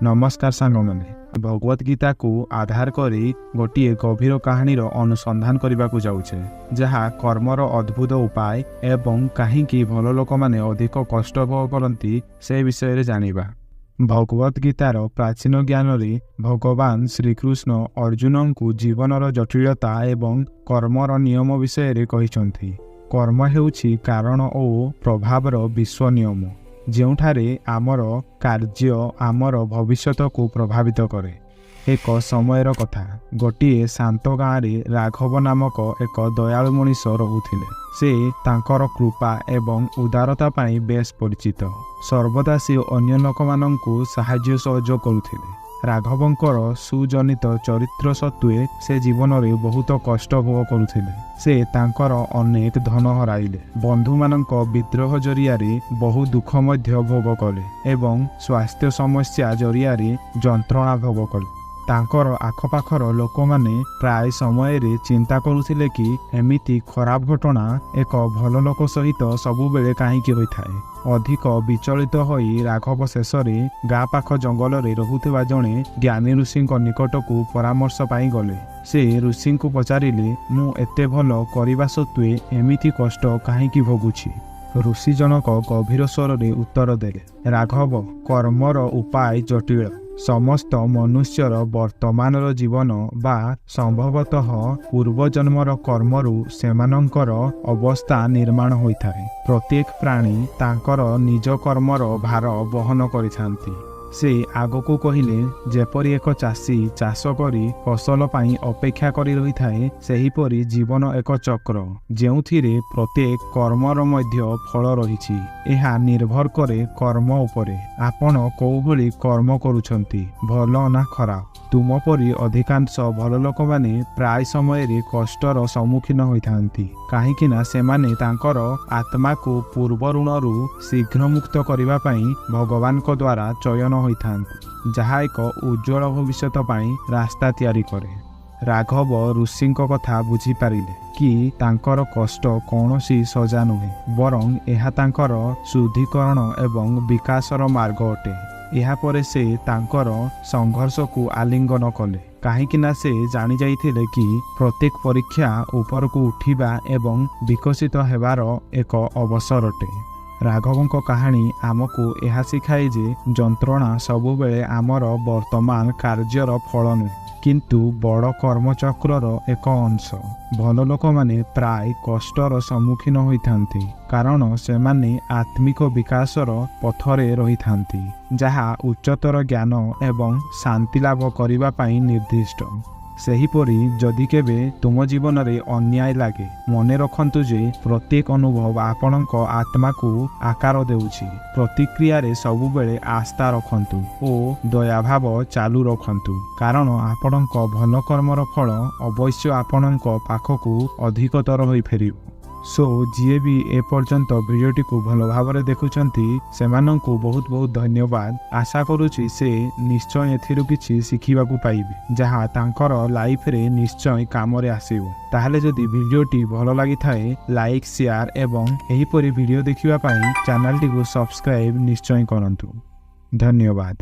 ନମସ୍କାର ସାଙ୍ଗମାନେ, ଭଗବତ ଗୀତାକୁ ଆଧାର କରି ଗୋଟିଏ ଗଭୀର କାହାଣୀର ଅନୁସନ୍ଧାନ କରିବାକୁ ଯାଉଛେ, ଯାହା କର୍ମର ଅଦ୍ଭୁତ ଉପାୟ ଏବଂ କାହିଁକି ଭଲ ଲୋକମାନେ ଅଧିକ କଷ୍ଟ ଭୋଗ କରନ୍ତି, ସେ ବିଷୟରେ ଜାଣିବା। ଭଗବତ ଗୀତାର ପ୍ରାଚୀନ ଜ୍ଞାନରେ ଭଗବାନ ଶ୍ରୀକୃଷ୍ଣ ଅର୍ଜୁନଙ୍କୁ ଜୀବନର ଜଟିଳତା ଏବଂ କର୍ମର ନିୟମ ବିଷୟରେ କହିଛନ୍ତି। କର୍ମ ହେଉଛି କାରଣ ଓ ପ୍ରଭାବର ବିଶ୍ୱ ନିୟମ, ଯେଉଁଠାରେ ଆମର କାର୍ଯ୍ୟ ଆମର ଭବିଷ୍ୟତକୁ ପ୍ରଭାବିତ କରେ। ଏକ ସମୟର କଥା, ଗୋଟିଏ ଶାନ୍ତ ଗାଁରେ ରାଘବ ନାମକ ଏକ ଦୟାଳୁ ମଣିଷ ରହୁଥିଲେ। ସେ ତାଙ୍କର କୃପା ଏବଂ ଉଦାରତା ପାଇଁ ବେଶ୍ ପରିଚିତ। ସର୍ବଦା ସେ ଅନ୍ୟ ଲୋକମାନଙ୍କୁ ସାହାଯ୍ୟ ସହଯୋଗ କରୁଥିଲେ। ରାଘବଙ୍କର ସୁଜନିତ ଚରିତ୍ର ସତ୍ତ୍ୱେ ସେ ଜୀବନରେ ବହୁତ କଷ୍ଟ ଭୋଗ କରୁଥିଲେ। ସେ ତାଙ୍କର ଅନେକ ଧନ ହରାଇଲେ, ବନ୍ଧୁମାନଙ୍କ ବିଦ୍ରୋହ ଜରିଆରେ ବହୁ ଦୁଃଖ ମଧ୍ୟ ଭୋଗ କଲେ ଏବଂ ସ୍ୱାସ୍ଥ୍ୟ ସମସ୍ୟା ଜରିଆରେ ଯନ୍ତ୍ରଣା ଭୋଗ କଲେ। ତାଙ୍କର ଆଖପାଖର ଲୋକମାନେ ପ୍ରାୟ ସମୟରେ ଚିନ୍ତା କରୁଥିଲେ କି ଏମିତି ଖରାପ ଘଟଣା ଏକ ଭଲ ଲୋକ ସହିତ ସବୁବେଳେ କାହିଁକି ହୋଇଥାଏ। ଅଧିକ ବିଚଳିତ ହୋଇ ରାଘବ ଶେଷରେ ଗାଁ ପାଖ ଜଙ୍ଗଲରେ ରହୁଥିବା ଜଣେ ଜ୍ଞାନୀ ଋଷିଙ୍କ ନିକଟକୁ ପରାମର୍ଶ ପାଇଁ ଗଲେ। ସେ ଋଷିଙ୍କୁ ପଚାରିଲେ, "ମୁଁ ଏତେ ଭଲ କରିବା ସତ୍ତ୍ୱେ ଏମିତି କଷ୍ଟ କାହିଁକି ଭୋଗୁଛି?" ଋଷି ଜଣକ ଗଭୀର ସ୍ୱରରେ ଉତ୍ତର ଦେଲେ, "ରାଘବ, କର୍ମର ଉପାୟ ଜଟିଳ। ସମସ୍ତ ମନୁଷ୍ୟର ବର୍ତ୍ତମାନର ଜୀବନ ବା ସମ୍ଭବତଃ ପୂର୍ବଜନ୍ମର କର୍ମରୁ ସେମାନଙ୍କର ଅବସ୍ଥା ନିର୍ମାଣ ହୋଇଥାଏ। ପ୍ରତ୍ୟେକ ପ୍ରାଣୀ ତାଙ୍କର ନିଜ କର୍ମର ଭାର ବହନ କରିଥାନ୍ତି।" ସେ ଆଗକୁ କହିଲେ, "ଯେପରି ଏକ ଚାଷୀ ଚାଷ କରି ଫସଲ ପାଇଁ ଅପେକ୍ଷା କରି ରହିଥାଏ, ସେହିପରି ଜୀବନ ଏକ ଚକ୍ର, ଯେଉଁଥିରେ ପ୍ରତ୍ୟେକ କର୍ମର ମଧ୍ୟ ଫଳ ରହିଛି। ଏହା ନିର୍ଭର କରେ କର୍ମ ଉପରେ, ଆପଣ କୋଉଭଳି କର୍ମ କରୁଛନ୍ତି, ଭଲ ନା ଖରାପ। ତୁମ ପରି ଅଧିକାଂଶ ଭଲ ଲୋକମାନେ ପ୍ରାୟ ସମୟରେ କଷ୍ଟର ସମ୍ମୁଖୀନ ହୋଇଥାନ୍ତି, କାହିଁକି ନା ସେମାନେ ତାଙ୍କର ଆତ୍ମାକୁ ପୂର୍ବ ଋଣରୁ ଶୀଘ୍ର ମୁକ୍ତ କରିବା ପାଇଁ ଭଗବାନଙ୍କ ଦ୍ୱାରା ଚୟନ ହୋଇଥାନ୍ତି, ଯାହା ଏକ ଉଜ୍ଜ୍ୱଳ ଭବିଷ୍ୟତ ପାଇଁ ରାସ୍ତା ତିଆରି କରେ।" ରାଘବ ଋଷିଙ୍କ କଥା ବୁଝିପାରିଲେ କି ତାଙ୍କର କଷ୍ଟ କୌଣସି ସଜା ନୁହେଁ, ବରଂ ଏହା ତାଙ୍କର ଶୁଦ୍ଧିକରଣ ଏବଂ ବିକାଶର ମାର୍ଗ ଅଟେ। ଏହାପରେ ସେ ତାଙ୍କର ସଂଘର୍ଷକୁ ଆଲିଙ୍ଗନ କଲେ, କାହିଁକି ନା ସେ ଜାଣିଯାଇଥିଲେ କି ପ୍ରତ୍ୟେକ ପରୀକ୍ଷା ଉପରକୁ ଉଠିବା ଏବଂ ବିକଶିତ ହେବାର ଏକ ଅବସର ଅଟେ। ରାଘବଙ୍କ କାହାଣୀ ଆମକୁ ଏହା ଶିଖାଏ ଯେ ଯନ୍ତ୍ରଣା ସବୁବେଳେ ଆମର ବର୍ତ୍ତମାନ କାର୍ଯ୍ୟର ଫଳ ନୁହେଁ, କିନ୍ତୁ ବଡ଼ କର୍ମଚକ୍ରର ଏକ ଅଂଶ। ଭଲ ଲୋକମାନେ ପ୍ରାୟ କଷ୍ଟର ସମ୍ମୁଖୀନ ହୋଇଥାନ୍ତି, କାରଣ ସେମାନେ ଆତ୍ମିକ ବିକାଶର ପଥରେ ରହିଥାନ୍ତି, ଯାହା ଉଚ୍ଚତର ଜ୍ଞାନ ଏବଂ ଶାନ୍ତି ଲାଭ କରିବା ପାଇଁ ନିର୍ଦ୍ଦିଷ୍ଟ। ସେହିପରି ଯଦି କେବେ ତୁମ ଜୀବନରେ ଅନ୍ୟାୟ ଲାଗେ, ମନେ ରଖନ୍ତୁ ଯେ ପ୍ରତ୍ୟେକ ଅନୁଭବ ଆପଣଙ୍କ ଆତ୍ମାକୁ ଆକାର ଦେଉଛି। ପ୍ରତିକ୍ରିୟାରେ ସବୁବେଳେ ଆସ୍ଥା ରଖନ୍ତୁ ଓ ଦୟାଭାବ ଚାଲୁ ରଖନ୍ତୁ, କାରଣ ଆପଣଙ୍କ ଭଲ କର୍ମର ଫଳ ଅବଶ୍ୟ ଆପଣଙ୍କ ପାଖକୁ ଅଧିକତର ହୋଇ ଫେରିବ। ସୋ ଯିଏ ବି ଏପର୍ଯ୍ୟନ୍ତ ଭିଡ଼ିଓଟିକୁ ଭଲ ଭାବରେ ଦେଖୁଛନ୍ତି, ସେମାନଙ୍କୁ ବହୁତ ବହୁତ ଧନ୍ୟବାଦ। ଆଶା କରୁଛି ସେ ନିଶ୍ଚୟ ଏଥିରୁ କିଛି ଶିଖିବାକୁ ପାଇବେ, ଯାହା ତାଙ୍କର ଲାଇଫରେ ନିଶ୍ଚୟ କାମରେ ଆସିବ। ତାହେଲେ ଯଦି ଭିଡ଼ିଓଟି ଭଲ ଲାଗିଥାଏ, ଲାଇକ୍, ସେୟାର ଏବଂ ଏହିପରି ଭିଡ଼ିଓ ଦେଖିବା ପାଇଁ ଚ୍ୟାନେଲଟିକୁ ସବସ୍କ୍ରାଇବ୍ ନିଶ୍ଚୟ କରନ୍ତୁ। ଧନ୍ୟବାଦ।